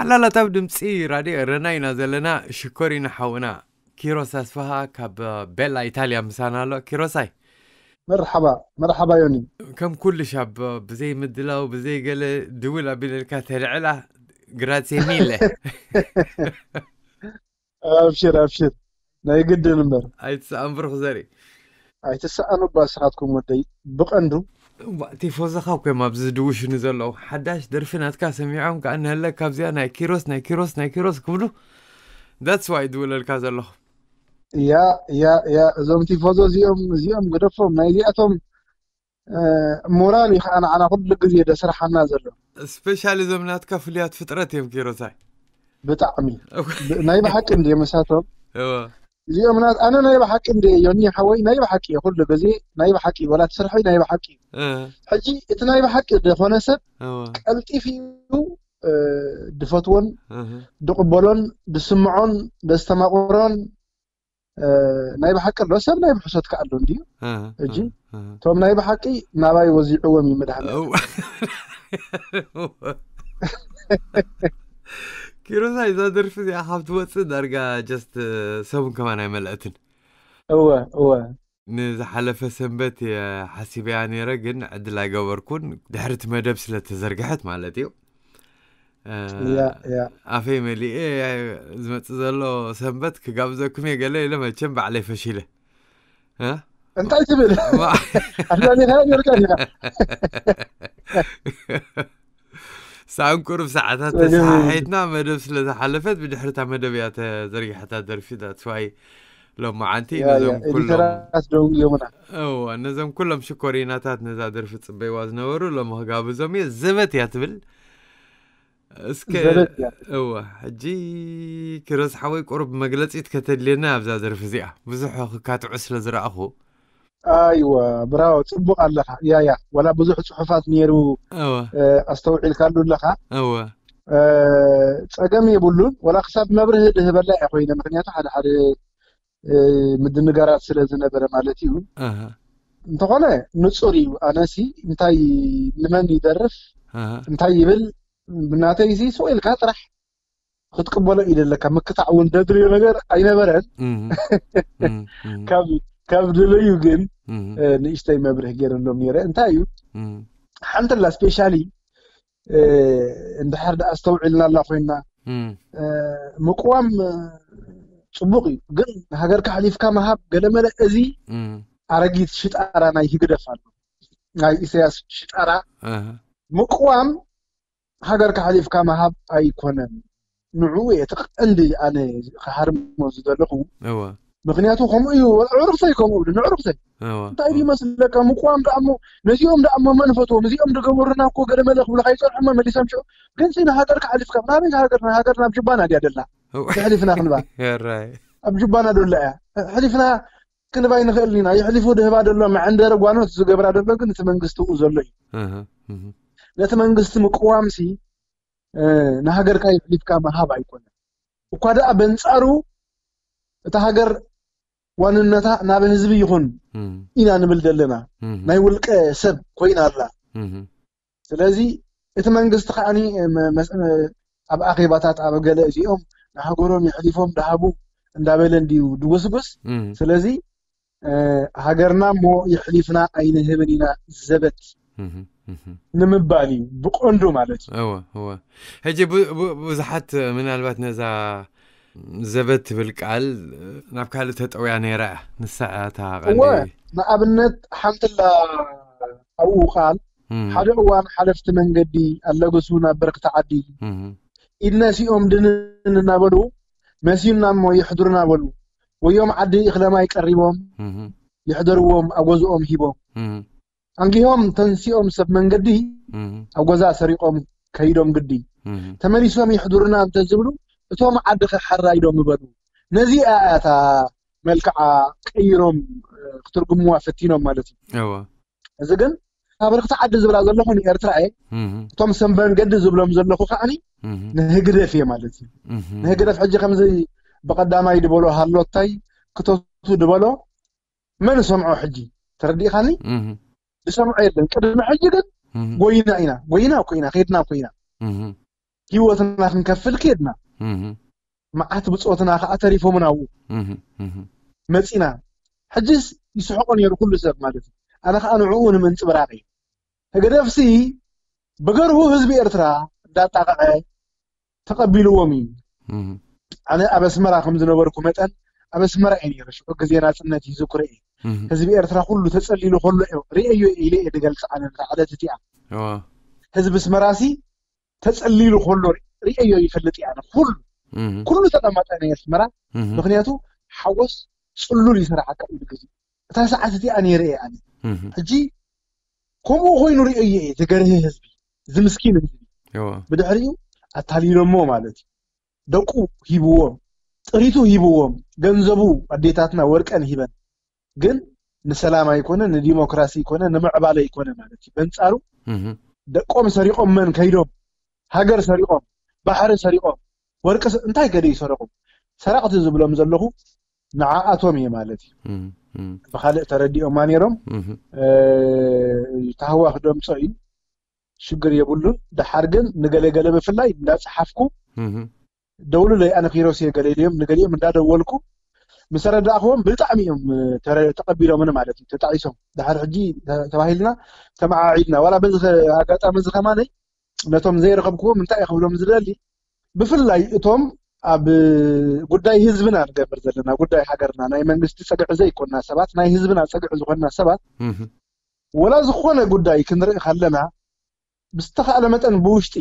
ሓላላት ኣብ ድምፂ ራድዮ ኤረና ኢና ዘለና። ሽኮሪና ሓውና ኪሮስ ኣስፍሃ ካብ ቤላ ኢታልያ ምሳና ኣሎ። ኪሮሳይ፣ መርሓባ፣ መርሓባ ዮኒ። ከም ኩሉ ሻብ ብዘይ ምድላው ብዘይ ገለ ድውል ኣቢለልካ ተልዕላ። ግራዜ ሚለ። ኣብሽር፣ ኣብሽር፣ ናይ ግድን እምበር። ኣይትስኣን ብሩኽ ዘርኢ። ኣይትስኣኑ እባ ንስኻትኩም ወደይ። ብቐንዱ ቲፎዞኻ እኮ እዮም ኣብዚ ዝድውሽኑ ዘለዉ። ሓዳሽ ደርፊ ናትካ ሰሚዖም ከዓ ንህለ ካብዚኣ ናይ ኪሮስ፣ ናይ ኪሮስ፣ ናይ ኪሮስ ክብሉ፣ that's why ድውለልካ ዘለኹ። ያ ያ ያ እዞም ቲፎዞ እዚኦም እዚኦም ግደፎም፣ ናይ እዚኣቶም ሞራል እዩ ከዓ ንዓና ኩሉ ግዜ ደስርሓና ዘሎ። ስፔሻሊ እዞም ናትካ ፍሉያት ፍጥረት እዮም ኪሮሳይ። ብጣዕሚ ናይ ብሓቂ እንድየ መሳቶም። እዚኦም ናት ኣነ ናይ ብሓቂ እንድየ ዮኒ ሓወይ፣ ናይ ብሓቂ እየ ኩሉ ግዜ ናይ ብሓቂ ወላ ትስርሐይ ናይ ብሓቂ እዩ። ሕጂ እቲ ናይ ብሓቂ ዝኾነ ሰብ ቀልጢፍ እዩ ድፈትዎን ድቕበሎን ድስምዖን ደስተማቕሮን። ናይ ብሓቂ ኣሎ ሰብ ናይ ብሕሶት ከ ኣሎ እንድዩ። ሕጂ እቶም ናይ ብሓቂ ናባይ ወዚዕዎም እዩ መድሃኒ። ኪሮሳ፣ እዛ ደርፊ እዚኣ ካብ ትወፅእ ዳርጋ ጀስት ሰሙን ከማን ኣይመልአትን። እወ እወ። ንዝሓለፈ ሰንበት እየ ሓሲበያ ነይረ፣ ግን ዕድል ኣይገበርኩን። ድሕሪ እቲ መደብ ስለ ተዘርግሐት ማለት እዩ። ኣፈይ መሊኤ ዝመፅእ ዘሎ ሰንበት ክጋብዘኩም እየ ገለ ኢለ መቸም ባዕለይ ፈሺለ። እንታይ ትብል? ኣላሊኻ ጌርካ ዲኻ? ሳን ቁሩብ ሰዓታት ተሰሓሒትና መደብ ስለ ዝሓለፈት ብድሕርታ መደብ እያ ተዘርጊሐታ ደርፊ። ዳትስዋይ ሎመዓንቲ ነዞም ኩሎም ኤዲተራት ደው እዮምና። እዋ ነዞም ኩሎም ሽኮሪናታት ነዛ ደርፊ ጽበይዋ ዝነበሩ ሎሚ ክጋብዞም እየ። ዘበት እያ ትብል። እስከ እዋ ሕጂ ኪሮስ ሓወይ ቁሩብ መግለጺት ከተድልየና ኣብዛ ደርፊ እዚኣ ብዙሕ ክካትዑ ስለ ዝረኣኹ። ኣይወ ብራዎ ጽቡቕ ኣለኻ። ያ ያ ወላ ብዙሕ ጽሑፋት ነይሩ። እወ ኣስተውዒልካሉ ኣለኻ። እወ ጸገም የብሉን። ወላ ክሳብ መብርሂ ድህበላ እያ ኮይነ፣ ምክንያቱ ሓደ ሓደ ምድንጋራት ስለ ዝነበረ ማለት እዩ። እንተኾነ ንጹር እዩ። ኣነሲ እንታይ ንመን ይደርፍ እንታይ ይብል ብናተይሲ ስቕ ኢልካ ጥራሕ ክትቅበሎ እዩ ዘለካ። ምክታዕ እውን ደድልዮ ነገር ኣይነበረን። ካብ ድለዩ ግን ንእሽተይ መብርህ ገይረሎም ነይረ። እንታይ እዩ ሓንትላ ስፔሻሊ እንድሕር ደኣ ኣስተውዒልናላ ኮይና ምቅዋም ጽቡቅ እዩ፣ ግን ሃገርካ ሓሊፍካ ምሃብ ገለመለ፣ እዚ ኣረጊት ሽጣራ ናይ ህግደፍ ኣሎ፣ ናይ ኢሳያስ ሽጣራ። ምቅዋም ሃገርካ ሓሊፍካ ምሃብ ኣይኮነን። ንዕኡ እየ እቲ ቀንዲ ኣነ ክሃርሞ ዝደለኹ። ምክንያቱ ከምኡ እዩ። ኣዕሩኽተይ ከምኡ ብ ንዕሩኽተይ እንታይ ድዩ መስለካ? ምቅዋም ደኣ እሞ ነዚኦም ደኣ እሞ መን ፈትዎም? እዚኦም ዝገበሩና እኮ ገለ መለ ክብሉካ ይጸንሑ እሞ መሊሶም ሽዑ ግን ሲ ንሃገርካ ኣሕሊፍካ ናበይ ሃገር? ሃገር ናብ ጅባና ድያ ደላ? ተሕሊፍና ክንባ ኣብ ጅባና ደላ እያ። ሕሊፍና ክንባ ይንኽእል ኢና። ይሕሊፉ ድህባ ደሎ መዐንደሪ ጓኖት ዝገብራ ደሎ ግን እቲ መንግስቲ ኡ ዘሎ እዩ። ነቲ መንግስቲ ምቅዋም ሲ ንሃገርካ ይሕሊፍካ ምሃብ ኣይኮነን። እኳ ደኣ በንጻሩ እታ ሃገር ዋንነታ ናብ ህዝቢ ይኹን ኢና ንብል ዘለና። ናይ ውልቀ ሰብ ኮይና ኣላ። ስለዚ እቲ መንግስቲ ከዓኒ ኣብ ኣኼባታት ኣብ ገለ እዚኦም ንሃገሮም የሕሊፎም ደሃቡ እንዳበለ እንድዩ ድውስጉስ። ስለዚ ሃገርና እሞ የሕሊፍና ኣይንህብን ኢና ዘበት ንምባል እዩ ብቀንዱ ማለት እዩ። እወ እወ። ሕጂ ብዙሓት ምናልባት ነዛ ዘበት ትብል ቃል ናብ ካልእ ተጠውያ ነይራ እያ። ንሳ እታ ቀንዲ። እወ፣ ንኣብነት ሓንትላ ኣብኡ ቃል ሓደ እዋን ሓለፍቲ መንገዲ ኣለገሱ ናብ በረክቲ ዓዲ ኢድነሲኦም ድንን እናበሉ መሲዩና እሞ የሕድሩና በሉ። ወዮም ዓዲ እኽለማይ ቀሪቦም የሕደርዎም ኣጎዝኦም ሂቦም። ኣንጊሆም ተንሲኦም ሰብ መንገዲ ኣብ ጎዛ ሰሪቖም ከይዶም ግዲ። ተመሊሶም የሕድሩና እንተዝብሉ እቶም ዓዲ ኸሓራይ ዶ ምበሉ። ነዚኣ እያ እታ መልክዓ ቀይሮም ክትርጉምዋ ፈቲኖም ማለት እዩ። እዚ ግን ኣብ ርክቲ ዓዲ ዝብላ ዘለኹ ንኤርትራ እየ። እቶም ሰብ መንገዲ ዝብሎም ዘለኹ ከዓኒ ንህግደፍ እየ ማለት እዩ። ንህግደፍ ሕጂ ከምዚ ብቐዳማይ ድበሎ ሃሎታይ ክተቱ ድበሎ መን ሰምዖ ሕጂ? ተረዲእኻኒ? ዝሰምዖ የለን። ቅድሚ ሕጂ ግን ጎይና ኢና፣ ጎይና እኮ ኢና፣ ከይድና እኮ ኢና። ህይወትና ክንከፍል ከድና፣ እህ መዓት ብፆትና ከዓ ተሪፎምና ኣብኡ እህ እህ መፂና። ሕጅስ ይስሕቆ ነይሩ ኩሉ ሰብ ማለት እዩ። ኣነ ከዓ ንዕኡ ንምንፅብራቕ እዩ። ህግደፍሲ ብገርሁ ህዝቢ ኤርትራ እንዳጣቕዐ ተቐቢልዎም እዩ። እህ ኣነ ኣብ ኣስመራ ከም ዝነበርኩ መጠን ኣብ ኣስመራ እየ ነይረ። ሽዑ ግዜ ናፅነት ይዝክሮ እየ። እህ ህዝቢ ኤርትራ ኩሉ ተፀሊሉ ከሎ እዮ ርእየዮ ኢለ እየ ዝገልፅ። ኣነ ንታ ዕለት እቲኣ እዋ ህዝቢ ኣስመራሲ ተፀሊሉ ከሎ ርእየዮ ይፈልጥ እየ። ኣነ ኩሉ እህ ኩሉ ተቐማጣ ናይ ኣስመራ እህ ምክንያቱ ሓጎስ ፅሉል ይስራዓካ ኢሉ ግዜ እታ ሰዓት እቲኣ ነይረ እየ ኣነ። እህ ሕጂ ከምኡ ኮይኑ ርእየዮ እየ። ዝገርህ ህዝቢ ዝምስኪን ህዝቢ እዋ ብድሕሪኡ ኣታሊሎሞ ማለት እዩ። ደቁ ሂብዎም፣ ጥሪቱ ሂብዎም፣ ገንዘቡ ኣዴታትና ወርቀን ሂበን፣ ግን ንሰላም ኣይኮነ፣ ንዲሞክራሲ ኣይኮነ፣ ንምዕባለ ኣይኮነ ማለት እዩ። በንጻሩ እህ ደቆም ሰሪቆም መን ከይዶም ሃገር ሰሪቆም ባሕሪ ሰሪቆም ወርቂ ስ- እንታይ ገደ ይሰረቁ? ሰራቅቲ ዝብሎም ዘለኹ ንዓኣቶም እየ ማለት እዩ። እህ እህ ብካልእ ተረዲኦማ ነይሮም። እህ እ፣ ተህዋ ክደምፆ እዩ፣ ሽግር የብሉን። ደሓር ግን ንገለገለ ብፍላይ እንዳፀሓፍኩ እህ ደውሉለይ፣ ኣነ ኪሮስ እየ ገለ ኢለዮም፣ ንገሊኦም እንዳደወልኩ ምስ ተረዳእክዎም ብጣዕሚ እዮም ተረ- ተቐቢሎምን ማለት እዩ። ተጣዒሶም ደሓር ሕጂ ተ- ተባሂልና ተመዓዒድና ዋላ በዚ ከ- ኣጋጣሚ እዚ ከማነይ ነቶም ዘይረኸብክዎም እንታይ እየ ክብሎም ዝደሊ፣ ብፍላይ እቶም ኣብ ጉዳይ ህዝብና ንገብር ዘለና ጉዳይ ሃገርና ናይ መንግስቲ ፀግዒ ዘይኮና ሰባት ናይ ህዝብና ፀግዒ ዝኾንና ሰባት እህ ወላ ዝኾነ ጉዳይ ክንርኢ ከለና ብዝተኻእለ መጠን ብውሽጢ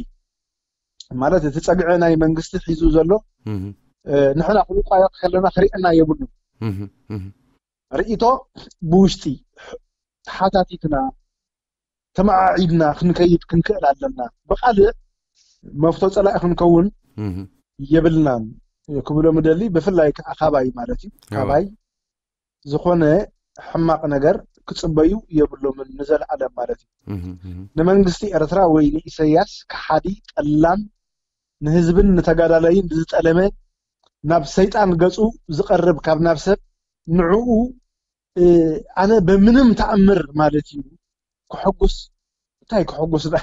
ማለት እቲ ፀግዒ ናይ መንግስቲ ሒዙ ዘሎ እህ እ፣ ንሕና ክንቋየቕ ከለና ክሪእና የብሉን። እህ እህ ርእቶ ብውሽጢ ተሓታቲትና ተመዓዒድና ክንከይድ ክንክእል ኣለና። ብቃልእ መፍቶ ፀላኢ ክንከውን እህ የብልናን ክብሎ ምደሊ። ብፍላይ ከዓ ካባይ ማለት እዩ እዋ። ካባይ ዝኾነ ሕማቕ ነገር ክፅበዩ የብሎምን ንዘለኣለም ማለት እዩ። እህ እህ ንመንግስቲ ኤርትራ ወይ ንኢሰያስ ከሓዲ ጠላም ንህዝብን ንተጋዳላይን ዝጠለመ ናብ ሰይጣን ገፁ ዝቐርብ ካብ ናብ ሰብ ንዕኡ እ፣ ኣነ በምንም ተኣምር ማለት እዩ ክሕጉስ እንታይ ክሕጉስ ዳ-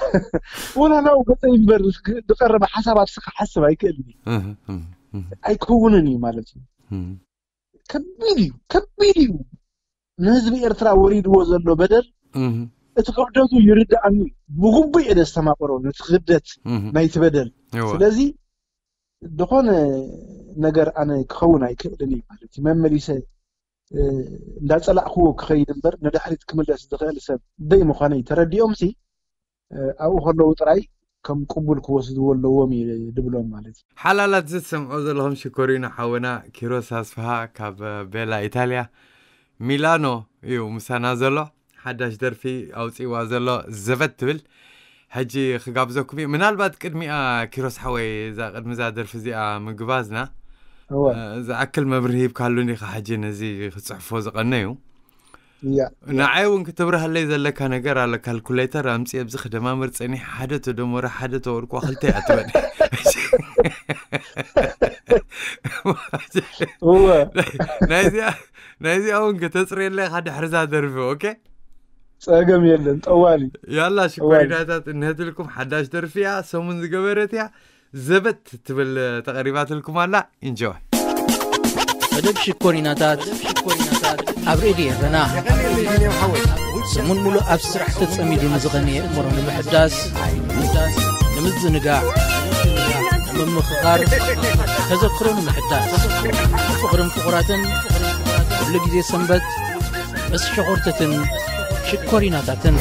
ወላ ናው ገፀ ይንበር ዝቀረበ ሓሳባት ስካ ሓስብ ኣይክእልን እዩ። እህ እህ እህ ኣይከውንን እዩ ማለት እዩ። እህ ከቢድ እዩ ከቢድ እዩ። ንህዝቢ ኤርትራ ወሪድዎ ዘሎ በደል እህ እቲ ክብደቱ ይርድኣኒ እዩ። ብግቡእ እየ ደስተማቅሮ ነቲ ክብደት እህ ናይቲ በደል። እዋ ስለዚ ዝኾነ ነገር ኣነ ክኸውን ኣይክእልን እዩ ማለት እዩ። መመሊሰ እ፣ እንዳጸላእክዎ ክኸይድ እምበር ንድሕሪት ክምለስ ዝኽእል ሰብ ደይ ምዃነይ ተረዲኦምሲ እ፣ ኣብኡ ከለዉ ጥራይ ከም ቅቡል ክወስድዎ ኣለዎም እየ ድብሎም ማለት እዩ። ሓላላት ዝሰምዖ ዘለኹም ሽኮሪና ሓወና ኪሮስ ኣስፍሃ ካብ ቤላ ኢታልያ ሚላኖ እዩ ምሳና ዘሎ። ሓዳሽ ደርፊ ኣውፅእዋ ዘሎ ዘበት ትብል ሕጂ ክጋብዘኩም እዩ። ምናልባት ቅድሚኣ ኪሮስ ሓወይ እዛ ቅድሚ እዛ ደርፊ እዚኣ ምግባዝና እወ ዝኣክል መብርሂ ሂብካሉ እንዲኻ ሕጂ ነዚ ክፅሕፎ ዝቐነዩ እያ ንዓይ እውን ክትብርሃለይ ዘለካ ነገር ኣሎ። ካልኩሌተር ኣምፅእ ኣብዚ ክደማምር ፀኒሕ ሓደ ተደመረ ሓደ ተወርቆ ክልተ እያ ትበል። እወ ናይዚኣ ናይዚኣ እውን ከተፅርየለይ ኢኻ ድሕርዛ ደርፊ። ኦኬ ጸገም የለን ጠዋሊ ያላ ሽኮሪናታት እንሀትልኩም ሓዳሽ ደርፊ እያ ሰሙን ዝገበረት እያ። ዘበት ትብል ተቐሪባትልኩም ኣላ። ኢንጆይ። መደብ ሽኮሪናታት ኣብ ሬድዮ ኤረና ሰሙን ሙሉእ ኣብ ስራሕ ተጸሚዱ ንዝቐነየ እምሮ ንምሕዳስ ንምዝንጋዕ ንምምኽኻር ተዘክሮ ንምሕዳስ ፍቕርን ፍቑራትን ኩሉ ግዜ ሰንበት ምስ ሸኾርትትን ሽኮሪናታትን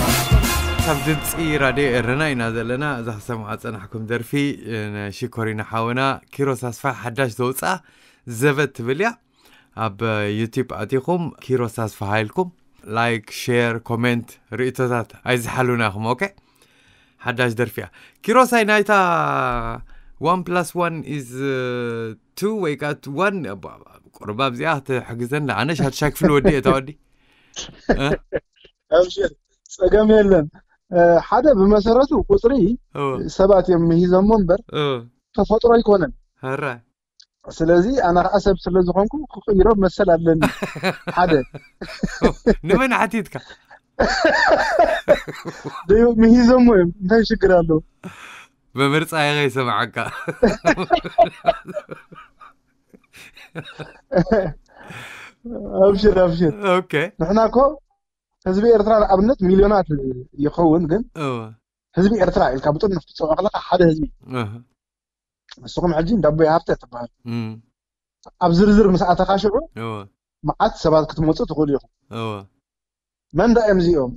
ካብ ድምፂ ራድዮ ኤረና ኢና ዘለና። እዛ ክሰምዓ ፀናሕኩም ደርፊ ሽኮሪና ሓውና ኪሮስ ኣስፋ ሓዳሽ ዘውፅኣ ዘበት ትብል እያ። ኣብ ዩቲብ ኣቲኹም ኪሮስ ኣስፋ ሃይልኩም ላይክ ሼር ኮሜንት ርእቶታት ኣይዝሓሉና ኢኹም። ኦኬ ሓዳሽ ደርፊ እያ። ኪሮሳይ ናይታ one plus one is two ወይ ከዓ one ቁርባ ኣብዚኣ ክትሕግዘን ኣነ ሻትሻይ ክፍል ወዲ እየ ታወዲ ኣብሽር ጸገም የለን። ሓደ ብመሰረቱ ቁፅሪ ሰባት እዮም ምሂዞሞ እምበር ተፈጥሮ ኣይኮነን። ራ ስለዚ ኣነ ከዓ ሰብ ስለዝኾንኩ ክቕይሮ መሰል ኣለኒ። ሓደ ንመን ሓቲትካ? ምሂዞሞ እዮም እንታይ ሽግር ኣለዎ? ብምርጻ ይኸይሰምዓካ። ኣብሽር ኣብሽር። ኦኬ። ንሕና እኮ ህዝቢ ኤርትራ ንኣብነት ሚልዮናት ይኸውን፣ ግን እወ። ህዝቢ ኤርትራ ኢልካ ብጥርንፍ ትፀውዖ ከለካ ሓደ ህዝቢ። እህ። ንስኹም ሕጂ እንዳቦይ ሃብተ ትበሃል። እም። ኣብ ዝርዝር ምስ ኣተኻ ሽዑ እወ። መዓት ሰባት ክትመፁ ትኽእሉ ኢኹም። እወ። መን ዳ እዮም እዚኦም?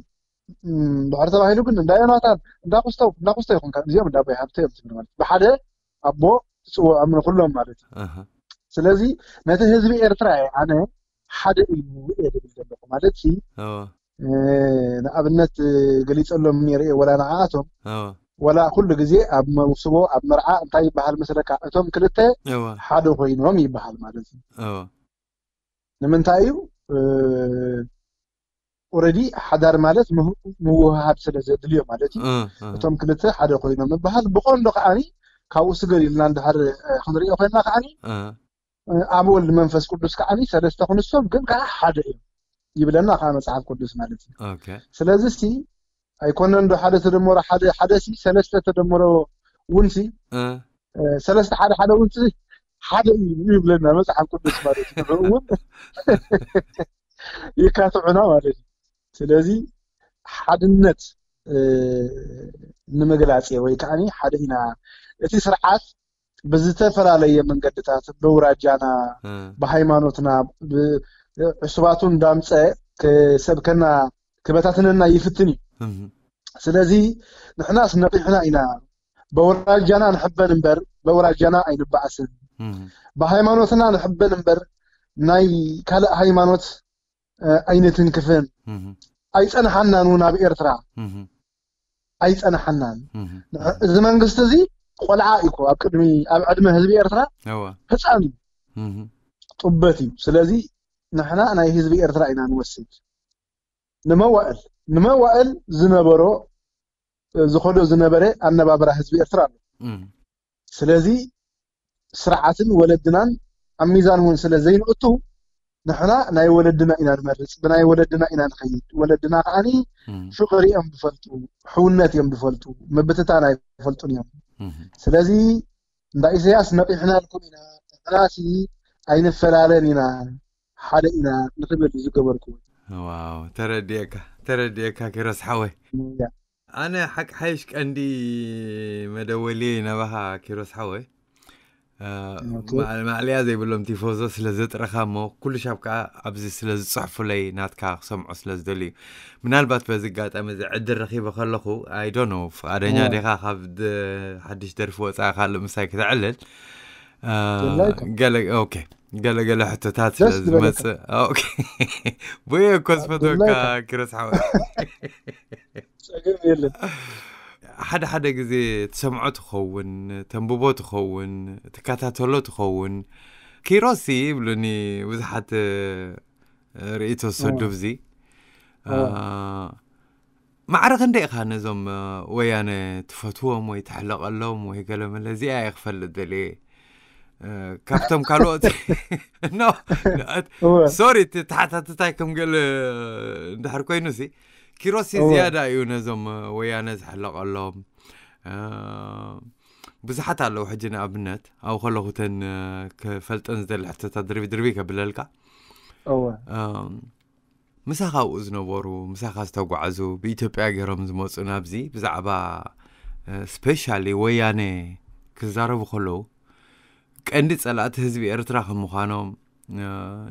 እም፣ ድሕሪ ተባሂሉ ግን እንዳ ዮናታን፣ እንዳ ኩስተው፣ እንዳ ኩስተው ይኹን፣ ካብ እዚኦም እንዳ ኣቦይ ሃብተ እዮም ትብል ማለት ብሓደ ኣቦ ትፅውዖም ንኩሎም ማለት እዩ። ኣሃ። ስለዚ ነቲ ህዝቢ ኤርትራ እየ ኣነ ሓደ እዩ እየ ዝብል ዘለኹ ማለት ሲ እወ። እ፣ ንኣብነት ገሊፀሎም ነይረ እየ፣ ወላ ንዓኣቶም እወ። ወላ ኩሉ ግዜ ኣብ መውስቦ ኣብ መርዓ እንታይ ይበሃል መስለካ፣ እቶም ክልተ እወ። ሓደ ኮይኖም ይበሃል ማለት እዩ። እወ። ንምንታይ እዩ? ኦረዲ ሓዳር ማለት ምህ- ምውህሃድ ስለ ዘድልዮ ማለት እዩ። እ፣ እ። እቶም ክልተ ሓደ ኮይኖም ምበሃል ብቐንዶ ከዓኒ ካብኡ ስገር ኢልና እንድሕር እ፣ ክንሪኦ ኮይና ከዓኒ እ። እ፣ ኣብ ወልድ መንፈስ ቅዱስ ከዓኒ ሰለስተ ክንሶም ግን ከዓ ሓደ እዮም ይብለና ከዓ መፅሓፍ ቅዱስ ማለት እዩ። ኦኬ። ስለዚ ሲ ኣይኮነን ዶ ሓደ ተደመሮ ሓደ ሓደ ሲ ሰለስተ ተደመሮ እውን ሲ እ። እ፣ ሰለስተ ሓደ ሓደ እውን ሲ ሓደ እዩ ይብለና መፅሓፍ ቅዱስ ማለት እዩ። ንዕኡ እውን ይካትዑና ማለት እዩ። ስለዚ ሓድነት እ፣ ንምግላፅ ወይ ከዓ ሓደ ኢና እቲ ስርዓት ብዝተፈላለየ መንገድታት ብውራጃና እ። ብሃይማኖትና ብ- ዕሱባቱ እንዳምፀ ክሰብከና ክበታትነና ይፍትን እዩ። እም። ስለዚ ንሕናስ ነቂሕና ኢና። በውራጃና ንሕበን እምበር በውራጃና ኣይንበኣስን። እም። ብሃይማኖትና ንሕበን እምበር ናይ ካልእ ሃይማኖት እ፣ ኣይንትንክፍን። እም። ኣይፀንሓናን እውን ኣብ ኤርትራ እም። ኣይፀንሓናን። እም። ንሕ- እዚ መንግስቲ እዚ ቆልዓ እዩ እኮ ኣብ ቅድሚ ኣብ ዕድመ ህዝቢ ኤርትራ እወ። ህፃን እዩ እም። ጡበት እዩ። ስለዚ ንሕና ናይ ህዝቢ ኤርትራ ኢና ንወስድ። ንመዋእል ንመዋእል ዝነበሮ እ፣ ዝኸዶ ዝነበረ ኣነባብራ ህዝቢ ኤርትራ ኣሎ። እም። ስለዚ ስርዓትን ወለድናን ኣብ ሚዛን እውን ስለ ዘይንእቱ ንሕና ናይ ወለድና ኢና ንመርፅ፣ ብናይ ወለድና ኢና ንኸይድ። ወለድና ከዓኒ እም። ፍቕሪ እዮም ዝፈልጡ፣ ሕውነት እዮም ዝፈልጡ፣ ምብትታን ኣይፈልጡን እዮም። እም። ስለዚ እንዳ ኢሳያስ ነቂሕናልኩም ኢና፣ ንሕናሲ ኣይንፈላለን ኢና፣ ሓደ ኢና ንኽብል እዩ ዝገበርኩ። ዋው፣ ተረዲኤካ፣ ተረዲኤካ ኪሮስ ሓወይ። ያ። ኣነ ሓቂ ሓይሽ ቀንዲ መደወሊ ናባኻ ኪሮስ ሓወይ። እ፣ ኦኬ። ማ- ማዕለያ ዘይብሎም ቲፎዞ ስለ ዘጥረኻ እሞ ኩሉ ሻብ ከዓ ኣብዚ ስለ ዝፅሕፉለይ ናትካ ክሰምዖ ስለ ዝደልዩ ምናልባት በዚ ኣጋጣሚ እዚ ዕድል ረኺበ ከለኹ ኣይ ዶንት ኖ ፍቓደኛ እ። ዲኻ ካብ ድ- ሓድሽ ደርፊ ወፃኢ ካልእ ምሳይ ክተዕልል እ፣ የላይካ። ገለ ኦኬ ገለ ገለ ሕቶታት ደስ ስለ ዝበለካ። ዝመፅእ ኦኬ ብየ እኮ ዝፈትወካ የላይካ። ኪሮስ ሓወይ ፀገም የለን። ሓደ ሓደ ግዜ ትሰምዖ ትኸውን ተንብቦ ትኸውን ትከታተሎ ትኸውን ኪሮሲ ይብሉኒ ብዙሓት እ፣ ርእይቶ ዝሰዱ እ። ብዚ እ። እ፣ ማዕረ ክንደይ ኢኻ ነዞም እ፣ ወያነ ትፈትዎም ወይ ትሕለቐሎም ወይ ገለ መለ እዚኣ እየ ክፈልጥ ደልየ እ፣ ካብቶም ካልኦት ኖ እወ። ሶሪ እቲ ተሓታትታይ ከም ገለ እንድሕር ኮይኑ ሲ ኪሮሲ እወ። ዝያዳ እዩ ነዞም እ፣ ወያነ ዝሕለቐሎም እ፣ ብዙሓት ኣለዉ ሕጂ ንኣብነት ኣብኡ ከለኹ ተን እ፣ ክፈልጠን ዝደሊ ሕቶታት ድርቢ ድርቢ ከብለልካ እወ። እም፣ ምሳኻ ኣብኡ ዝነበሩ ምሳኻ ዝተጓዓዙ ብኢትዮጵያ ገይሮም ዝመፁ ናብዚ ብዛዕባ ስፔሻሊ ወያነ ክዛረቡ ከለዉ ቀንዲ ፀላእቲ ህዝቢ ኤርትራ ከም ምዃኖም እ፣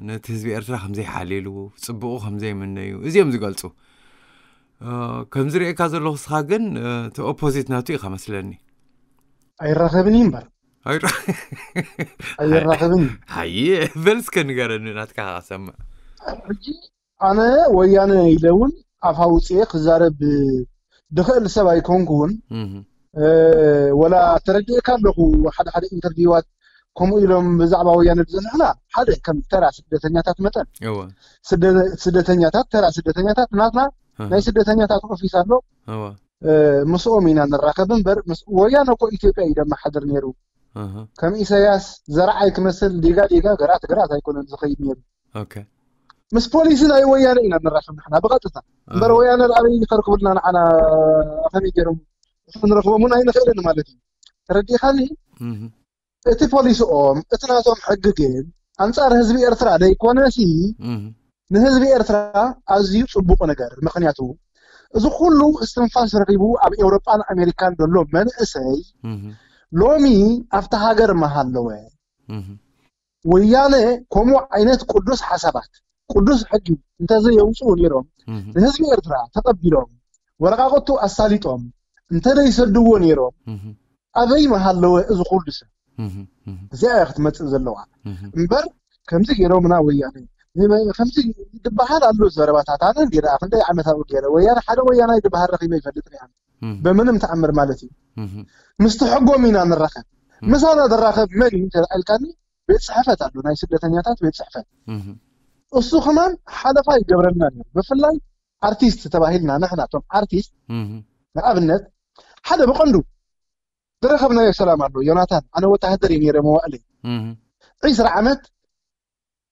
ነቲ ህዝቢ ኤርትራ ከም ዘይሓልይሉ ፅቡቑ ከም ዘይምነዩ እዚኦም ዝገልፁ እ፣ ከም ዝርእየካ ዘለኹ ስኻ ግን እ፣ እቲ ኦፖዚት ናቱ ኢኻ መስለኒ ኣይራኸብን እዩ እምበር ኣይራ- ኣይራኸብን እዩ። ሃየ በል እስከ ንገረኒ ናትካ ከሰምዕ ሕጂ ኣነ ወያነ ኢለ እውን ኣፍ ኣውፅኤ ክዛረብ ድኽእል ሰብ ኣይኮንኩውን። እህ፣ እ፣ ወላ ተረዲኤካ ኣለኹ። ሓደ ሓደ ኢንተርቪዋት ከምኡ ኢሎም ብዛዕባ ወያነ ዝዘንሕና ሓደ ከም ተራ ስደተኛታት መጠን እወ ስደ- ስደተኛታት ተራ ስደተኛታት ናትና እህ፣ ናይ ስደተኛታት ኦፊስ ኣሎ። እወ እ፣ ምስኦም ኢና ንራኸብ እምበር ምስ ወያነ እኮ ኢትዮጵያ እዩ ደመሓድር ነይሩ። እህ፣ ከም ኢሳያስ ዘርዓይ ክመስል ዲጋ ዲጋ ገራት ገራት ኣይኮነን ዝኸይድ ነይሩ። ኦኬ ምስ ፖሊሲ ናይ ወያነ ኢና ንራኸብ ንሕና ብቐጥታ እምበር እህ፣ ወያነ ኣበይ ከርክቡልና ንዓና ከመይ ገይሮም ክንረኽቦም እውን ኣይንኽእልን ማለት እዩ። ተረዲኻኒ? እቲ ፖሊሲኦም፣ እቲ ናቶም ሕጊ ግን ኣንጻር ህዝቢ ኤርትራ ዘይኮነሲ ንህዝቢ ኤርትራ ኣዝዩ ጽቡቕ ነገር። ምኽንያቱ እዚ ኩሉ እስትንፋስ ረኺቡ ኣብ ኤውሮጳን ኣሜሪካን ዘሎ መንእሰይ ሎሚ ኣብታ ሃገር መሃለወ። ወያነ ከምኡ ዓይነት ቅዱስ ሓሳባት፣ ቅዱስ ሕጊ እንተዘየውፅኡ ነይሮም፣ ንህዝቢ ኤርትራ ተቐቢሎም፣ ወረቃቅቱ ኣሳሊጦም እንተዘይሰድዎ ነይሮም፣ ኣበይ ምሃለወ እዚ ኩሉ ሰብ? እዚኣ እያ ክትመፅእ ዘለዋ። እምበር ከምዚ ገይሮምና ወያነ፣ ከምዚ ዝበሃል ኣሎ ዘረባታት። ኣነ እንዲ ደኣ ክንደይ ዓመት ኣብኡ ገይረ፣ ወያነ፣ ሓደ ወያናይ ዝበሃል ረኺበ ይፈልጥ እየ ኣነ። በምንም ተኣምር ማለት እዩ። ምስቲ ሕጎም ኢና ንራኸብ። ምሳና ዝራኸብ መን እዩ እንተ ኢልካኒ፣ ቤት ጽሕፈት ኣሎ፣ ናይ ስደተኛታት ቤት ጽሕፈት። እሱ ከማን ሓለፋ ይገብረልና ነይሩ። ብፍላይ ኣርቲስት ተባሂልና ንሕና እቶም ኣርቲስት፣ ንኣብነት፣ ሓደ ብቐንዱ ዝረኸብናዮ ሰላም ኣሎ። ዮናታን፣ ኣነ ወታሃደር እየ ነይረ መዋእለይ። ዒስራ ዓመት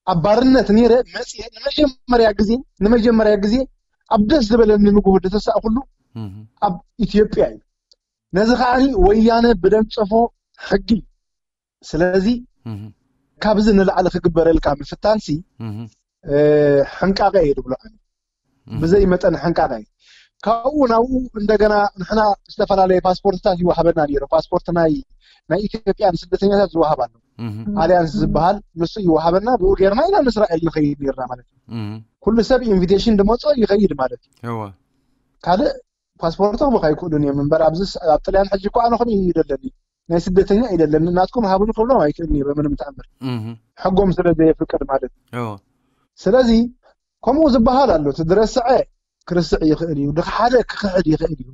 ኣብ ባርነት ነይረ መፅየ ንመጀመርያ ግዜ፣ ንመጀመርያ ግዜ ኣብ ደስ ዝበለኒ ንግሆ ዝተሳእኩሉ ኣብ ኢትዮጵያ እዩ። ነዚ ከዓኒ ወያነ ብደንፀፎ ሕጊ እዩ። ስለዚ ካብዚ ንላዕሊ ክግበረልካ ምፍታንሲ፣ እ፣ ሕንቃቐ እየ ዝብሎ ኣነ። ብዘይ መጠን ሕንቃቐ እዩ። ካብኡ ናብኡ እንደገና ንሕና ዝተፈላለየ ፓስፖርትታት ይወሃበና ነይሩ። ፓስፖርት ናይ፣ ናይ ኢትዮጵያ ንስደተኛታት ዝወሃብ ኣሎ። ኣልያንስ ዝበሃል ንሱ ይወሃበና፣ ብኡ ጌርና ኢና ንእስራኤል ንኸይድ ነይርና ማለት እዩ። ኩሉ ሰብ ኢንቪቴሽን ዝመጾ ይኸይድ ማለት እዩ። እወ። ካልእ ፓስፖርት ክህቡኻ ኣይክእሉን እዮም እምበር፣ ኣብዚ ስ-፣ ኣብ ጥልያን ሕጂ እኮ ኣነ ከምኡ እዩ ደለኒ። ናይ ስደተኛ እዩ ደለኒ፣ ናትኩም ሃቡኒ ክብሎም ኣይክእልን እየ በምንም ተኣምር። ሕጎም ስለ ዘየፍቅድ ማለት እዩ። እወ። ስለዚ ከምኡ ዝበሃል ኣሎ። እቲ ዝረስዐ ክርስዕ ይኽእል እዩ፣ ድኻ ሓደ ክኽሕድ ይኽእል እዩ።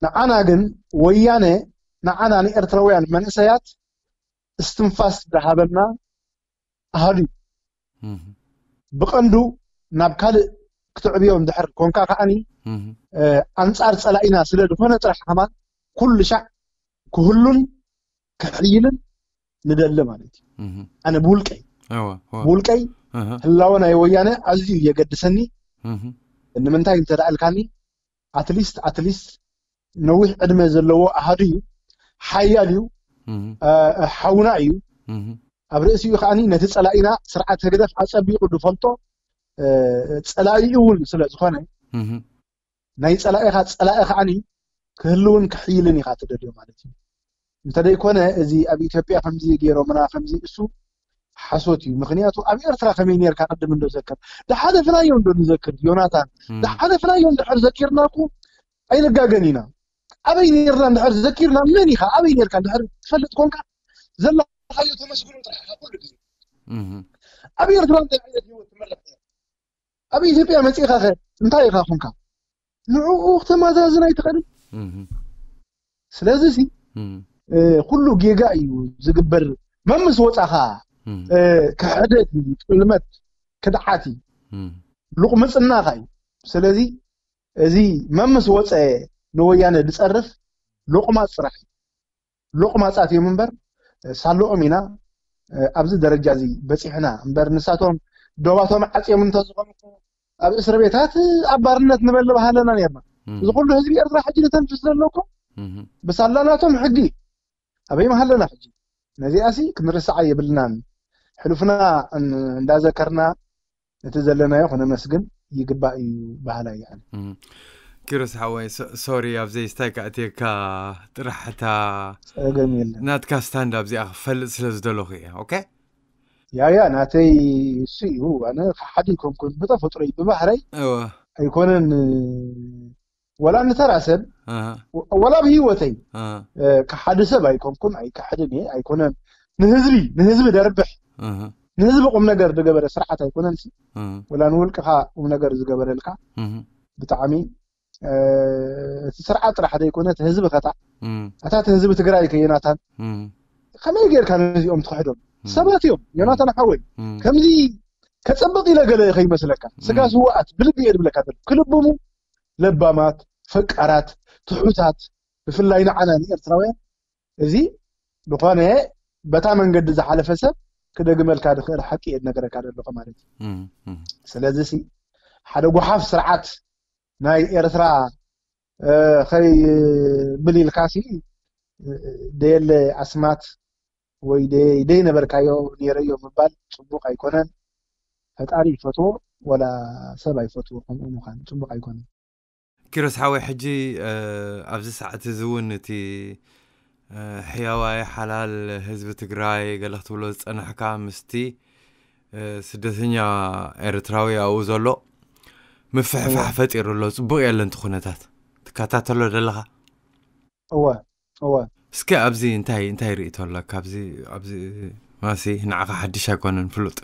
ንዓና ግን ወያነ ንዓና ንኤርትራውያን መንእሰያት እስትንፋስ ዝሃበና ኣሃዱ እዩ። ብቐንዱ ናብ ካልእ ክትዕብዮ እንድሕር ኮንካ ከዓኒ፣ እ፣ ኣንጻር ጸላኢና ስለ ዝኾነ ጥራሕ ከማን ኩሉ ሻዕ ክህሉን ክሕይልን ንደሊ ማለት እዩ። ኣነ ብውልቀይ፣ እወ፣ እወ። ብውልቀይ እህ። ህላወ ናይ ወያነ ኣዝዩ የገድሰኒ። እህ። ንምንታይ እንተ ደኣ ኢልካኒ፣ ኣትሊስት፣ ኣትሊስት ነዊሕ ዕድመ ዘለዎ ኣሃዱ እዩ፣ ሓያል እዩ፣ እህ። እ፣ ሓውና እዩ። እህ። ኣብ ርእሲኡ ከዓኒ ነቲ ጸላኢና ስርዓት ህግደፍ ኣጸቢቑ ዝፈልጦ፣ እ፣ ጸላኢኡ እውን ስለ ዝኾነ፣ እህ። ናይ ጸላኢኻ ጸላኢ ከዓኒ ክህልውን ክሕይልን ኢኻ ትደልዮ ማለት እዩ። እንተደይኮነ እዚ ኣብ ኢትዮጵያ ከምዚ ገይሮምና ከምዚ እሱ ሓሶት እዩ። ምኽንያቱ ኣብ ኤርትራ ከመይ ኔርካ ቅድም እንዶ ዘክር። ዝሓለፍናዮ እንዶ ንዘክር ዮናታን። እም። ዝሓለፍናዮ እንድሕር ዘኪርና እኮ ኣይንጋገን ኢና። ኣበይ ኔርና እንድሕር ዘኪርና መን ኢኻ? ኣበይ ኔርካ እንድሕር ትፈልጥ ኮንካ ዘለኻዮ ተመስግኖ ጥራሕ ኢኻ ኩሉ ግዜ። እም። ኣብ ኤርትራ እንታይ ዓይነት ህይወት ትመርሕ ነይርካ? ኣብ ኢትዮጵያ መጺእኻ ኸ እንታይ ኢኻ ኮንካ? ንዕኡ ክተመዛዝን ኣይትኽእልን። እም። ስለዚ ሲ፣ እም። እ፣ ኩሉ ጌጋ እዩ ዝግበር። መምስ ወጻኻ፣ እም። እ፣ ክሕደት እዩ፣ ጥልመት፣ ክድዓት እዩ። እም። ሉቕምጽናኻ እዩ። ስለዚ እዚ መምስ ወጸ ንወያነ ዝጸርፍ ሎቕማጽ ጥራሕ እዩ። ሎቕማጻት እዮም እምበር፣ ሳልኦም ኢና፣ እ፣ ኣብዚ ደረጃ እዚ በጺሕና እምበር፣ ንሳቶም ዶባቶም ዓጽዮም እንተዝኾኑ እኮ ኣብ እስር ቤታት ኣብ ባርነት ንበል ምሃለና ኔርና። እም። እዚ ኩሉ ህዝቢ ኤርትራ ሕጂ ንተንፍስ ዘሎ እኮ እም። ብሳላ ናቶም ሕጊ። ኣበይ ምሃለና ሕጂ? ነዚኣሲ ክንርስዓ የብልናን። ሕሉፍና እን-፣ እንዳዘከርና እቲ ዘለናዮ ክነመስግን ይግባእ እዩ በሃላይ እየ ኣነ። እም። ኪሮስ ሓወይ፣ ሶ-፣ ሶሪ፣ ኣብ ዘይስታይ ከእትየካ፣ ጥራሕ እታ ጸገም የለን። ናትካ ስታንድ ኣብዚኣ ክፈልጥ ስለ ዝደለኹ እየ። ኦኬ? ያ፣ ያ፣ ናተይ እሱ እዩ። ኣነ ከሓዲ ኣይኮንኩን ብተፈጥሮይ፣ ብባህረይ እወ። ኣይኮነን፣ ወላ ንተራ ሰብ፣ ኣሃ። ወ-፣ ወላ ብህይወተይ፣ ኣሃ። እ፣ ከሓዲ ሰብ ኣይኮንኩን፣ ኣይከሕድን እየ፣ ኣይኮነን። ንህዝቢ፣ ንህዝቢ ደርብሕ፣ ኣሃ። ንህዝቢ ቁም ነገር ዝገበረ ስርዓት ኣይኮነን ሲ። ኣሃ። ወላ ንውልቅኻ ቁም ነገር ዝገበረልካ፣ ኣሃ። ብጣዕሚ፣ እ፣ እቲ ስርዓት ጥራሕ ዘይኮነ፣ እቲ ህዝቢ ኸታ፣ እም። ኣታ እቲ ህዝቢ ትግራይ ከ ዮናታን፣ እም። ከመይ ጌርካ ነዚኦም ትኽሕዶም? እም። ሰባት እዮም፣ ዮናታን ሓወይ። እም። ከምዚ ከጸብቕ ኢለ ገለ ከይመስለካ። ስጋ እም። ስውኣት ብልቢ እየ ዝብለካ ዘሎ። ክልብሙ ለባማት፣ ፈቃራት፣ ትሑታት፣ ብፍላይ ንዓና ንኤርትራውያን፣ እዚ ዝኾነ በታ መንገዲ ዝሓለፈ ሰብ ክደግመልካ ዝኽእል ሓቂ እየ ዝነገረካ ዘለኹ ማለት እዩ። እም፣ እም። ስለዚ ሲ፣ ሓደ ጓሓፍ ስርዓት ናይ ኤርትራ፣ እ፣ ኸይብል ኢልካ ሲ፣ ደየለ ኣስማት ወይ ደይ- ደይነበርካዮ ነይረዮ ምባል ጽቡቕ ኣይኮነን። ፈጣሪ ይፈትዎ ወላ ሰብ ኣይፈትዎ፣ ከምኡ ምዃን ጽቡቕ ኣይኮነን። ኪሮስ ሓወይ፣ ሕጂ ኣብዚ ሰዓት እዚ እውን እቲ ሕያዋይ ሓላል ህዝቢ ትግራይ ገለ ክትብሎ ዝፀናሕካ ምስቲ ስደተኛ ኤርትራዊ ኣብኡ ዘሎ ምፍሕፋሕ ፈጢሩ ኣሎ። ፅቡቅ የለን እቲ ኩነታት ትከታተሎ ዘለካ? እወ እወ። እስኪ ኣብዚ እንታይ እንታይ ርእቶ ኣለካ? ኣብዚ ኣብዚ ማሲ ንዓኻ ሓድሽ ኣይኮነን ፍሉጥ።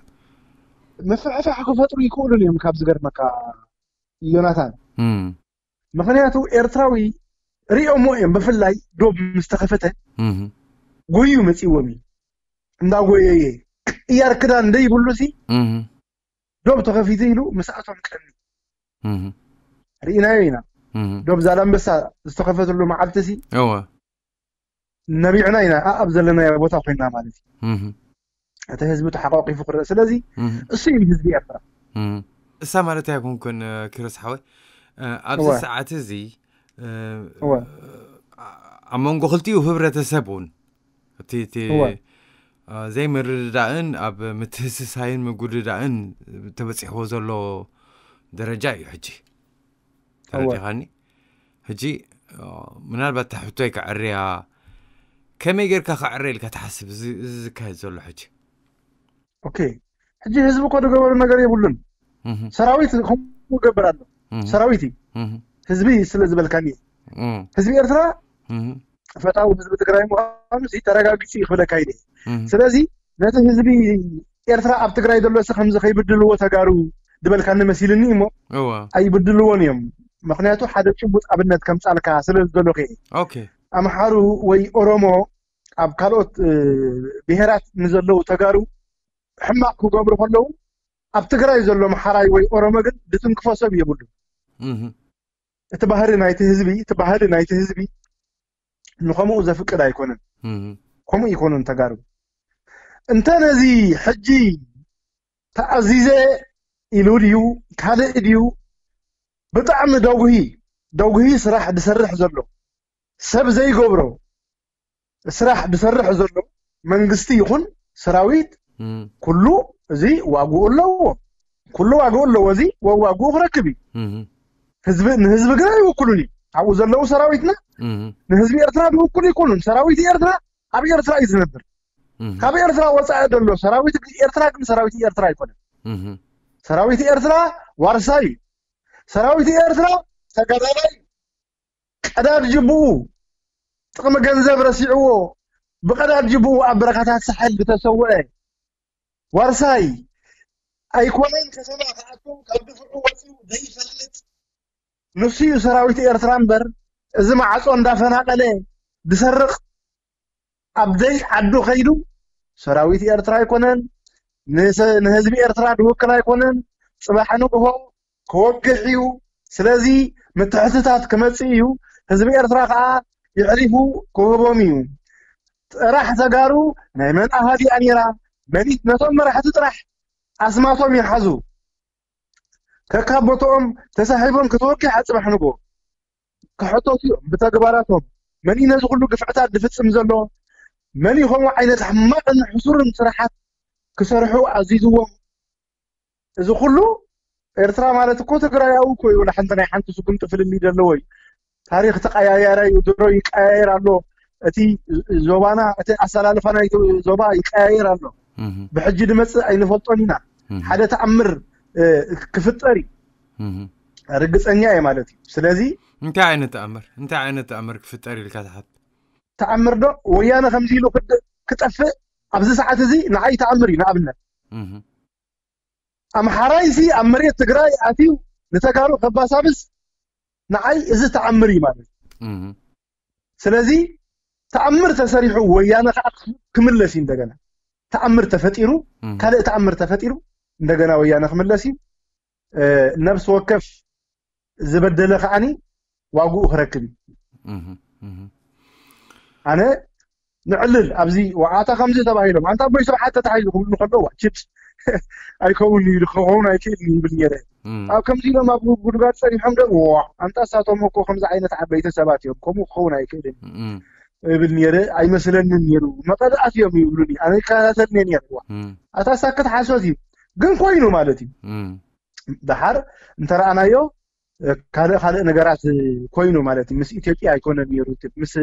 ምፍሕፋሕ ክፈጥሩ ይክእሉን እዮም። ካብ ዝገርመካ ዮናታን፣ እም፣ ምክንያቱ ኤርትራዊ ሪኦሞ እዮም። ብፍላይ ዶብ ምስ ተኸፈተ እም፣ ጎዩ መፂዎም እዩ። እንዳጎየየ ቅያር ክዳን ደይብሉ ሲ እም፣ ዶብ ተኸፊቱ ኢሉ ምስኣቶም ቀኒ እም፣ ርኢናዮ ኢና። እም፣ ዶብ ዛላምበሳ ዝተኸፈተሉ መዓልቲ ሲ እወ፣ ነቢዕና ኢና ኣብ ዘለናዮ ቦታ ኮይና ማለት እዩ። እም፣ እቲ ህዝቢ ተሓቋቂፉ ክረእ። ስለዚ እም፣ እሱ እዩ ህዝቢ ኤርትራ። እም። እሳ ማለት ኣይኮንኩን ኪሮስ ሓወይ፣ ኣብዚ እወ። ሰዓት እዚ እወ። ኣብ መንጎ ክልቲኡ ህብረተሰብ እውን እቲ እቲ እወ። ዘይምርድዳእን ኣብ ምትህስሳይን ምጉድዳእን ተበፂሕዎ ዘሎ ደረጃ እዩ ሕጂ። እወ። ተረዲኻኒ? ሕጂ ምናልባት እታ ሕቶይ ከዕርያ፣ ከመይ ጌርካ ከዕርየ ኢልካ ትሓስብ እዚ እዚ ዝካየድ ዘሎ ሕጂ? ኦኬ፣ ሕጂ ህዝቢ እኮ ዝገበሩ ነገር የብሉን። እህ፣ ሰራዊት ከምኡ ይገብር ኣሎ። እህ፣ ሰራዊት እዩ። እህ፣ ህዝቢ ስለ ዝበልካኒ፣ እህ፣ ህዝቢ ኤርትራ እህ፣ ፈታዊ ህዝቢ ትግራይ ምዃኑ እዚ ተረጋጊጹ እዩ ክብለካ ኢለ። እህ፣ ስለዚ ነቲ ህዝቢ ኤርትራ ኣብ ትግራይ ዘሎ ሲ ከምዚ ከይብድልዎ ተጋሩ ዝበልካኒ መሲልኒ እሞ እወ፣ ኣይብድልዎን እዮም። ምክንያቱ ሓደ ጭቡጥ ኣብነት ከምጻልካ ስለ ዝደለኹ እየ። ኦኬ፣ ኣምሓሩ ወይ ኦሮሞ ኣብ ካልኦት እ፣ ብሄራት ንዘለዉ ተጋሩ ሕማቕ ክገብሩ ከለዉ፣ ኣብ ትግራይ ዘሎ ኣምሓራይ ወይ ኦሮሞ ግን ዝትንክፎ ሰብ የብሉ። እህ፣ እቲ ባህሪ ናይቲ ህዝቢ፣ እቲ ባህሪ ናይቲ ህዝቢ ንኸምኡ ዘፍቅድ ኣይኮነን። እህ፣ ከምኡ ይኮኑን ተጋሩ። እንተ ነዚ ሕጂ ተኣዚዘ ኢሉ ድዩ ካልእ ድዩ፣ ብጣዕሚ ደጉሂ ደጉሂ ስራሕ ዝሰርሕ ዘሎ፣ ሰብ ዘይገብሮ ስራሕ ዝሰርሕ ዘሎ መንግስቲ ይኹን ሰራዊት፣ እም፣ ኩሉ እዚ ዋግኡ ኣለዎ። ኩሉ ዋግኡ ኣለዎ። እዚ ወዋግኡ ክረክብ እዩ። እም፣ ህዝቢ ንህዝቢ ግን ኣይውክሉን እዩ። ኣብኡ ዘለዉ ሰራዊትና እም፣ ንህዝቢ ኤርትራ ዝውክሉ ይኮኑን። ሰራዊት ኤርትራ ኣብ ኤርትራ እዩ ዝነብር። እም፣ ካብ ኤርትራ ወፃኢ ዘሎ ሰራዊት ኤርትራ ግን ሰራዊት ኤርትራ ኣይኮነን። እም፣ ሰራዊት ኤርትራ ዋርሳይ እዩ። ሰራዊት ኤርትራ ተጋዳላይ እዩ። ቀዳድ ጅብኡ ጥቕሚ ገንዘብ ረሲዕዎ፣ ብቐዳድ ጅብኡ ኣብ በረኻታት ሳሕል ዝተሰወአ ዋርሳይ ኣይኮነን። ከተማ ክኣቱ ካብ ድፍዑ ወፂኡ ዘይፈልጥ ንሱ እዩ ሰራዊት ኤርትራ እምበር፣ እዚ ማዕጾ እንዳፈናቐለ ዝሰርቕ ኣብ ደይ ዓዱ ከይዱ ሰራዊት ኤርትራ ኣይኮነን፣ ንሰ-፣ ንህዝቢ ኤርትራ ዝውክል ኣይኮነን። ጽባሕ ንግሆ ክወግሕ እዩ። ስለዚ ምትሕትታት ክመጽእ እዩ። ህዝቢ ኤርትራ ከኣ የዕሪፉ ክህቦም እዩ። ጥራሕ ተጋሩ ናይ መን ኣሃዲኣ ነይራ? መኒት ነቶም መራሕቲ ጥራሕ ኣስማቶም ይሓዙ። ከካብ ቦትኦም ተሳሒቦም ክትወግሕ ኣጽባሕ ንግሆ ክሕተቱ እዮም ብተግባራቶም። መን እዩ ነዚ ኩሉ ግፍዕታት ዝፍጽም ዘሎ? መን እዩ ከምኡ ዓይነት ሕማቕን ሕሱርን ስራሓት ክሰርሑ ኣዚዝዎም? እዚ ኩሉ ኤርትራ ማለት እኮ ትግራይ ኣብኡ እኮ እዩ። ወላ ሓንቲ ናይ ሓንቲ ስጉምቲ ፍልልይ ዘለዎ እዩ። ታሪኽ ተቀያያሪ እዩ። ድሮ ይቀያየር ኣሎ። እቲ ዞባና፣ እቲ ኣሰላልፋ ናይቲ ዞባ ይቀያየር ኣሎ። እህ፣ ብሕጂ ድመጽእ ኣይንፈልጦን ኢና። እህ፣ ሓደ ተኣምር እ፣ ክፍጠር እዩ። እህ፣ ርግጸኛ እየ ማለት እዩ። ስለዚ እንታይ ዓይነት ተኣምር እንታይ ዓይነት ተኣምር ክፍጠር ኢልካ ትሓት? ተኣምር ዶ ወያነ ከምዚ ኢሉ ክድ- ክጠፍእ ኣብዚ ሰዓት እዚ ንዓይ ተኣምር እዩ። ንኣብነት እህ፣ ኣምሓራይ ሲ ኣብ መሬት ትግራይ ኣትዩ ንተጋሩ ከባሳብስ ንዓይ እዚ ተኣምር እዩ ማለት እዩ። እህ፣ ስለዚ ተኣምር ተሰሪሑ ወያነ ከዓ ክምለስ እዩ። እንደገና ተኣምር ተፈጢሩ፣ እህ፣ ካልእ ተኣምር ተፈጢሩ እንደገና ወያነ ክምለስ እዩ። እ፣ ነብሲ ወከፍ ዝበደለ ከዓኒ ዋግኡ ክረክብ እዩ። እህ፣ እህ፣ ኣነ ንዕልል ኣብዚ ዋዓታ ከምዚ ተባሂሎም ኣንታ ኣቦይ ስብሓት ተታሒዙ ክብሉ ከለዉ ችፕስ ኣይከውን እዩ ክኸውን ኣይክእል እዩ ይብል ነይረ። እም፣ ኣብ ከምዚ ኢሎም ኣብ ጉድጓድ ጸኒሖም ደ ዋ ኣንታ እሳቶም እኮ ከምዚ ዓይነት ዓበይቲ ሰባት እዮም ከምኡ ክኸውን ኣይክእልን። እም፣ እብል ነይረ። ኣይመስለንን ነይሩ። መቐለ ኣትዮም ይብሉኒ፣ ኣነ ይከታተል ነይረ። ነይርዋ እም፣ ኣታ ሳክት ሓሶት እዩ፣ ግን ኮይኑ ማለት እዩ። እም፣ ደሓር እንተረኣናዮ፣ እ፣ ካልእ ካልእ ነገራት ኮይኑ ማለት እዩ። ምስ ኢትዮጵያ ኣይኮነን ነይሩ፣ ምስ፣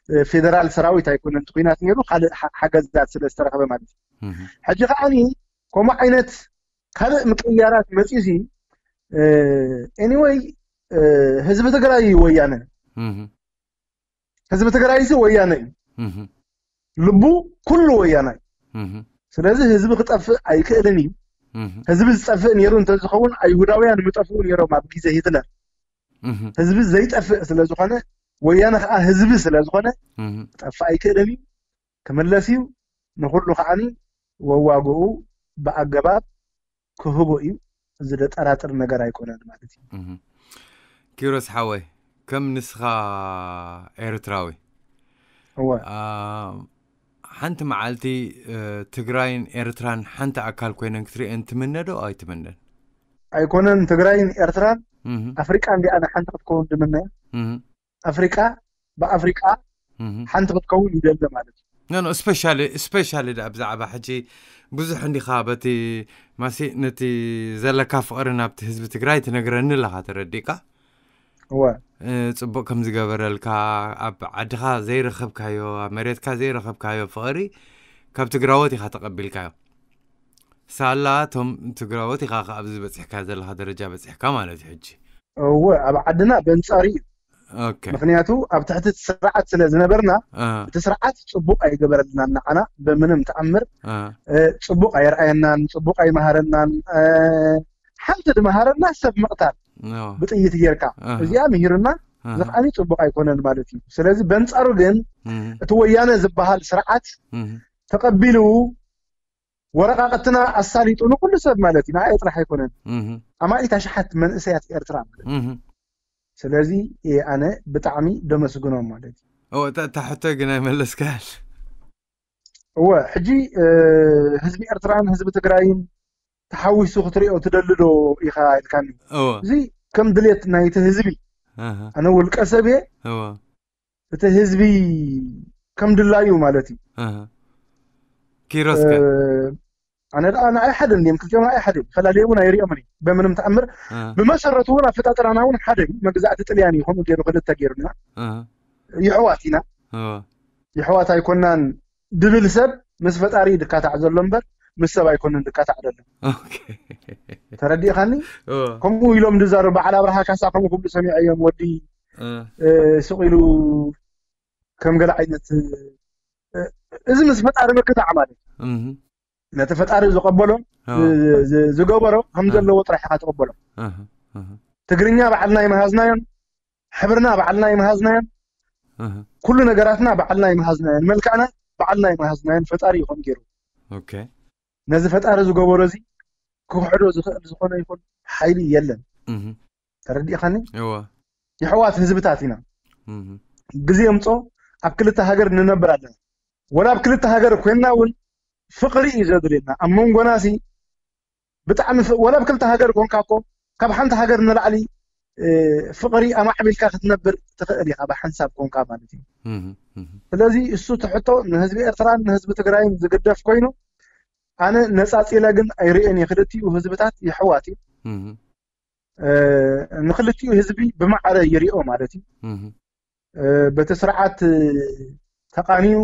እ፣ ፌደራል ሰራዊት ኣይኮነን እቲ ኩናት ነይሩ፣ ካልእ ሓ- ሓገዛት ስለ ዝተረኸበ ማለት እዩ። እም፣ ሕጂ ከዓኒ ከምኡ ዓይነት ካልእ ምቅያራት መፂኡ ሲ፣ እ፣ ኤኒወይ፣ እ፣ ህዝቢ ትግራይ እዩ ወያነ። እም፣ ህዝቢ ትግራይ እዚ ወያነ እዩ። እም፣ ልቡ ኩሉ ወያናይ። እም፣ ስለዚ ህዝቢ ክጠፍእ ኣይክእልን እዩ። እም፣ ህዝቢ ዝጠፍእ ነይሩ እንተዝኸውን ኣይሁዳውያን ምጠፍኡ ነይሮም ኣብ ግዜ ሂትለር። እም፣ ህዝቢ ዘይጠፍእ ስለ ዝኾነ፣ ወያነ ከዓ ህዝቢ ስለ ዝኾነ እም፣ ክጠፍእ ኣይክእልን እዩ። ክምለስ እዩ። ንኹሉ ከዓኒ ወዋግኡ ብኣገባብ ክህቦ እዩ። እዚ ዘጠራጥር ነገር ኣይኮነን ማለት እዩ። እም። ኪሮስ ሓወይ፣ ከም ንስኻ ኤርትራዊ፣ እወ። አ፣ ሓንቲ መዓልቲ፣ እ፣ ትግራይን ኤርትራን ሓንቲ ኣካል ኮይነን ክትርእየን ትምነ ዶ ኣይትምነን? ኣይኮነን፣ ትግራይን ኤርትራን እም፣ ኣፍሪቃ እንዲኣና ሓንቲ ክትከውን ድምነያ። እም፣ ኣፍሪቃ ብኣፍሪቃ እም። ሓንቲ ክትከውን ይደሊ ማለት እዩ። ኖ፣ ኖ፣ ስፔሻሊ፣ ስፔሻሊ ደኣ ብዛዕባ ሕጂ ብዙሕ እንዲኻ በቲ ማሲ ነቲ ዘለካ ፍቕሪ ናብቲ ህዝቢ ትግራይ ትነግረኒ ኣለኻ፣ ተረዲእካ? እወ። እ፣ ጽቡቕ ከም ዝገበረልካ፣ ኣብ ዓድኻ ዘይረኸብካዮ፣ ኣብ መሬትካ ዘይረኸብካዮ ፍቕሪ ካብ ትግራዎት ኢኻ ተቐቢልካዮ። ሳላ እቶም ትግራዎት ኢኻ ከ ኣብዚ በጺሕካ ዘለኻ ደረጃ በጺሕካ ማለት እዩ ሕጂ። እወ፣ ኣብ ዓድና በንጻሩ እዩ። ኦኬ። ምኽንያቱ ኣብ ትሕቲ እቲ ስርዓት ስለ ዝነበርና፣ አ፣ እቲ ስርዓት ጽቡቕ ኣይገበረልናን ንዓና፣ በምንም ተኣምር፣ አ፣ እ፣ ጽቡቕ ኣየርኣየናን፣ ጽቡቕ ኣይመሃረናን። እ፣ ሓንቲ ድመሃረና ሰብ ምቕታል ኖ። ብጥይት ጌርካ። ኣሃ። እዚኣ ምሂርና፣ ኣሃ። እዚ ከዓኒ ጽቡቕ ኣይኮነን ማለት እዩ። ስለዚ በንጻሩ ግን እም፣ እቲ ወያነ ዝበሃል ስርዓት እም፣ ተቐቢሉ ወረቓቕትና ኣሳሊጡ ንኩሉ ሰብ ማለት እዩ፣ ንዓይ ጥራሕ ኣይኮነን። እም፣ ኣማኢት ኣሽሓት መንእሰያት ኤርትራ ማለት እዩ። እም። ስለዚ፣ እ፣ ኣነ ብጣዕሚ ደመስግኖም ማለት እዩ። ኦ፣ እታ፣ እታ ሕቶ ግን ኣይመለስካያን። እወ፣ ሕጂ፣ እ፣ ህዝቢ ኤርትራን ህዝቢ ትግራይን ተሓዊሱ ክትሪኦ ትደሊ ዶ ኢኻ ኢልካኒ። እወ። እዚ ከም ድሌት ናይቲ ህዝቢ። ኣሃ። ኣነ ውልቀ ሰብ እየ። እወ። እቲ ህዝቢ ከም ድላዩ ማለት እዩ። ኣሃ። ኪሮስ ከ? እ፣ ኣነ ደኣ ንዓይ ሓደ እንድዮም፣ ክልቲኦም ንዓይ ሓደ እዮም። ፈላልየ እውን ኣይሪኦምን እዩ። በምንም ተኣምር። ኣሃ። ብመሰረቱ እውን ኣፈጣጥራና እውን ሓደ እዩ። መግዛእቲ ጥልያን እዩ ከምኡ ገይሩ ክልተ ገይሩና። ኣሃ። ይሕዋት ኢና። እወ። ይሕዋት ኣይኮናን ድብል ሰብ ምስ ፈጣሪ ድካታዕ ዘሎ እምበር ምስ ሰብ ኣይኮንን ድካታዕ ዘሎ። ኦኬ። ተረዲእኻኒ? እወ። ከምኡ ኢሎም ድዛረቡ በዓል ኣብርሃ ካሳ ከምኡ ክብሉ ሰሚዐዮም፣ ወዲ፣ እ። እ፣ ስቕ ኢሉ ከም ገለ ዓይነት፣ እ፣ እዚ ምስ ፈጣሪ ምክታዕ ማለት እዩ። እምህ። ነቲ ፈጣሪ ዝቐበሎ፣ እወ። ዝ-፣ ዝ-፣ ዝገበሮ ከም እህ። ዘለዎ ጥራሕ ኢኻ ትቕበሎ። እህ፣ እህ። ትግርኛ ባዕልና ይመሃዝናዮን፣ ሕብርና ባዕልና ይመሃዝናዮን፣ እህ። ኩሉ ነገራትና ባዕልና ይመሃዝናዮን፣ መልክዕና ባዕልና ይመሃዝናዮን፣ ፈጣሪ ይኾን ገይሩ። ኦኬ። ነዚ ፈጣሪ ዝገበሮ እዚ ክኽሕዶ ዝኽእል ዝኾነ ይኹን ሓይሊ የለን። እህ። ተረዲእኻኒ? እወ። የሕዋት ህዝብታት ኢና። እህ። ግዜ የምጾ ኣብ ክልተ ሃገር ንነብር ኣለና። ወላ ኣብ ክልተ ሃገር ኮይንና እውን ፍቕሪ እዩ ዘድልየና። ኣብ መንጎና ሲ ብጣዕሚ ፍ-፣ ወላ ኣብ ክልተ ሃገር ኮንካ እኮ ካብ ሓንቲ ሃገር ንላዕሊ፣ እ፣ ፍቕሪ ኣማዕቢልካ ክትነብር ትኽእል ኢኻ ብሓንሳብ ኮንካ ማለት እዩ። እህ፣ እህ። ስለዚ እሱ እቲ ሕቶ ንህዝቢ ኤርትራን ንህዝቢ ትግራይን ዝግደፍ ኮይኑ ኣነ ነጻጺለ ግን ኣይርእዮን እየ። ክልቲኡ ህዝብታት የሕዋት እዩ። እህ። እ፣ ንክልቲኡ ህዝቢ ብማዕረ ይሪኦ ማለት እዩ። እህ። እ፣ በቲ ስርዓት ተቃንዩ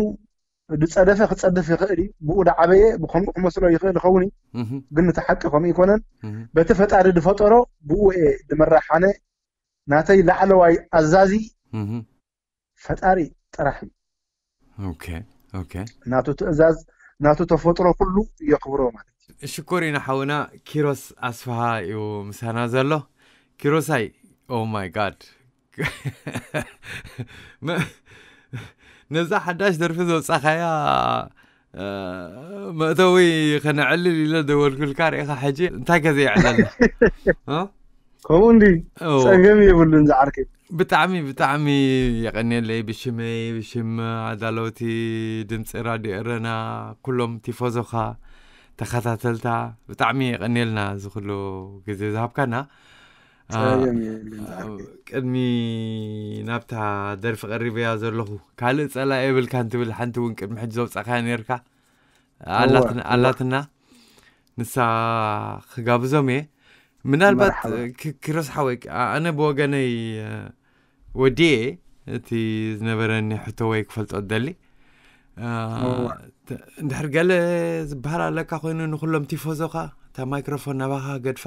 ዝጸደፈ ክጸድፍ ይኽእል እዩ። ብኡ ዝዓበየ ብኸምኡ ክመስሎ ይኽእል ይኸውን እዩ። እህ። ግን እቲ ሓቂ ከምኡ ይኮነን። እህ። በቲ ፈጣሪ ዝፈጠሮ ብኡ እየ ዝምራሕ። ኣነ ናተይ ላዕለዋይ ኣዛዚ እህ። ፈጣሪ ጥራሕ እዩ። ኦኬ፣ ኦኬ። ናቱ ትእዛዝ፣ ናቱ ተፈጥሮ ኩሉ የኽብሮ ማለት እዩ። ሽኮር ኢና ሓውና ኪሮስ ኣስፍሃ እዩ ምሳና ዘሎ። ኪሮሳይ፣ ኦ ማይ ጋድ። መ-፣ ነዛ ሓዳሽ ደርፊ ዘውጻኻያ፣ እ፣ መእተዊ ከነዕልል ኢለ ደወልኩልካ፣ ርኢኻ ሕጂ እንታይ ከ ዘየዕለልና? እ? ከምኡ እንዲ ኦ። ጸገም የብሉን ዝዓርከይ። ብጣዕሚ፣ ብጣዕሚ የቐንየለይ። ብሽመይ፣ ብሽም ኣዳለውቲ ድምፂ ራድዮ ኤረና፣ ኩሎም ቲፎዞኻ፣ ተኸታተልታ፣ ብጣዕሚ የቐንየልና እዚ ኩሉ ግዜ ዝሃብካና። ጸገም የለን። ቅድሚ ናብታ ደርፊ ቀሪበያ ዘለኹ፣ ካልእ ጸላኢ የብልካን ትብል ሓንቲ እውን ቅድሚ ሕጂ ዘውጻእካያ ነርካ። ኣላትና ንሳ ክጋብዞም እየ። ምናልባት ኪሮስ ሓወይ፣ ኣነ ብወገነይ ወዲኤ እቲ ዝነበረኒ ሕቶ ወይ ክፈልጦ ደሊ፣ እንድሕር ገለ ዝበሃል ኣለካ ኮይኑ፣ ንኩሎም ቲፎዞኻ እታ ማይክሮፎን ናባኻ ገድፋ፣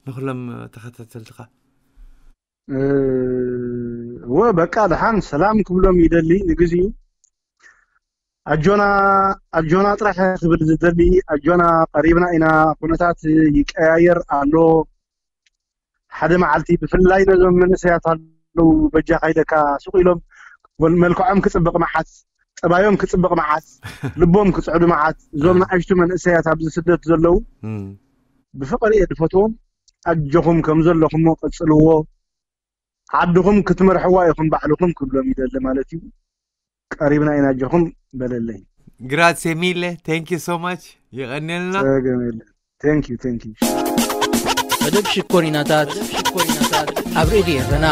ንኩሎም ተኸታተልትኻ። እወ፣ በቃ ደሓን ሰላም ክብሎም ይደሊ። ንግዚኡ ኣጆና ኣጆና ጥራሕ ክብል ዝደሊ። ኣጆና ቀሪብና ኢና። ኩነታት ይቀያየር ኣሎ። ሓደ መዓልቲ ብፍላይ ነዞም መንእሰያት ኣለዉ፣ በጃ ካይደካ ስቕ ኢሎም መልክዖም ክጽብቕ መዓት፣ ጠባዮም ክጽብቕ መዓት፣ ልቦም ክጽዕዱ መዓት፣ እዞም ንኣሽቱ መንእሰያት ኣብዚ ስደት ዘለዉ ብፍቕሪ እየ ድፈትዎም። ኣጆኹም ከም ዘለኹሞ ቀጽልዎ። ዓድኹም ክትመርሕዋ ኢኹም ባዕልኹም ክብሎም ይደሊ ማለት እዩ። ቀሪብና ኢና፣ ኣጆኹም በለለይ። Grazie mille, thank you so much። የቐንየልና። ጸገም የለን። Thank you, thank you። መደብ ሽኮሪናታት ኣብ ሬድዮ ኤረና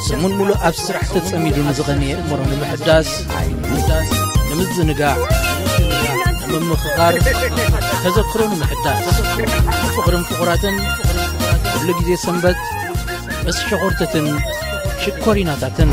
ሰሙን ሙሉእ ኣብ ስራሕ ተጸሚዱ ንዝቐነየ እምሮ ንምሕዳስ፣ ንምዝንጋዕ፣ ንምምኽኻር፣ ተዘክሮ ንምሕዳስ፣ ፍቕርን ፍቑራትን ኩሉ ግዜ ሰንበት ምስ ሸኾርተትን ሽኮሪናታትን።